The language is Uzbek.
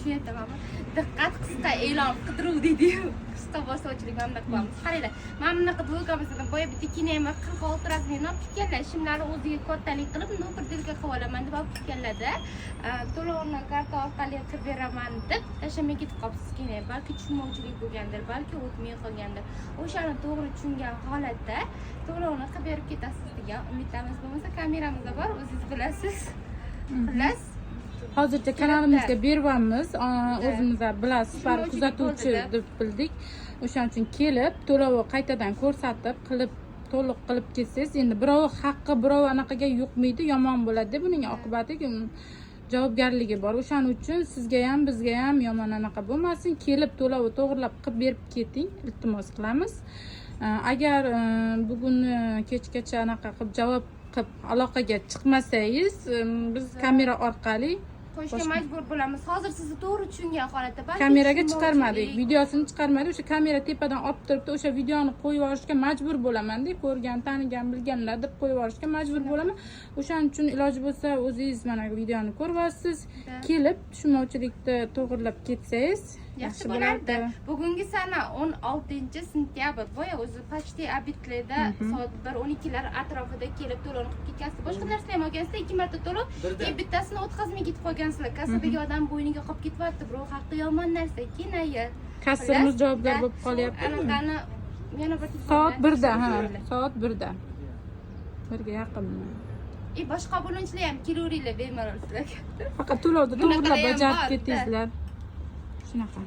Tushunyapmanmi? Diqqat, qisqa e'lon, qidiruv deydiyu. Qisqa boshlovchilik mana bunaqa qilamiz. Qaranglar, mana bunaqa двойка mizdan boya bitta kinema 46 размер ni olib ketganlar. Shimlari o'ziga kattalik qilib, ну, придирка qilib olaman deb olib ketganlarda, to'lovni karta orqali qilib beraman deb tashlamay ketib qolibsiz kine. Balki tushunmovchilik bo'lgandir, balki o'tmay qolgandir. O'shani to'g'ri tushungan holatda to'lovni qilib berib ketasiz degan umiddamiz. Bo'lmasa, kameramizda bor, o'zingiz bilasiz. Xullas, Hozircha kanalimizga beryapmiz. O'zimiz ham bilasiz, baribir Tushunmovchilik kuzatuvchi bo'ldi-da. deb bildik. O'shaning uchun kelib, to'lovni qaytadan ko'rsatib, qilib, to'liq qilib ketsangiz, endi birovi haqqi birov anaqaga yuqmaydi, yomon bo'ladi. Buning oqibati, javobgarligi bor. O'shaning uchun sizga ham, bizga ham yomon anaqa bo'lmasin. Kelib to'lovni to'g'irlab qilib berib keting, iltimos qilamiz. Agar bugun kechgacha anaqa qilib, javob qilib, aloqaga chiqmasangiz, biz kamera orqali qo'yishga majbur bo'lamiz. Hozir sizni to'g'ri tushungan holatda balki Kameraga chiqarmadik, tushunmovchilik- videosini chiqarmadik. O'sha kamera tepadan olib turibdi, o'sha videoni qo'yib yuborishga majbur bo'laman deb, ko'rgan, tanigan, bilganlar deb qo'yib yuborishga majbur bo'laman. O'shaning uchun iloji bo'lsa, o'zingiz mana videoni ko'ryapsiz, kelib tushunmovchilikni to'g'irlab ketsangiz yaxshi bo'lardi. Bugungi sana 16 sentyabr. Boya o'zi почти обед larda, soat 1:12 lar atrofida kelib to'lovni qilib ketgansiz. Boshqa narsalar ham olgansizlar, ikki marta to'lov, keyin bittasini o'tkazmay ketib qolgansizlar. Kassadagi odam bo'yniga qolib ketyapti. Birov haqqi yomon narsa, kinoyi. Kassirimiz Xullas, javobgar da, bo'lib qolyapti. Anaqani yana bir Soat 1da, ha, soat 1da, 1ga yaqinmi. И boshqa obunachilar ham kelaveringlar bemalol sizlarga. Faqat to'lovni Bunaqalar to'g'irlab ham bajarib bor, ketingizlar, shunaqa.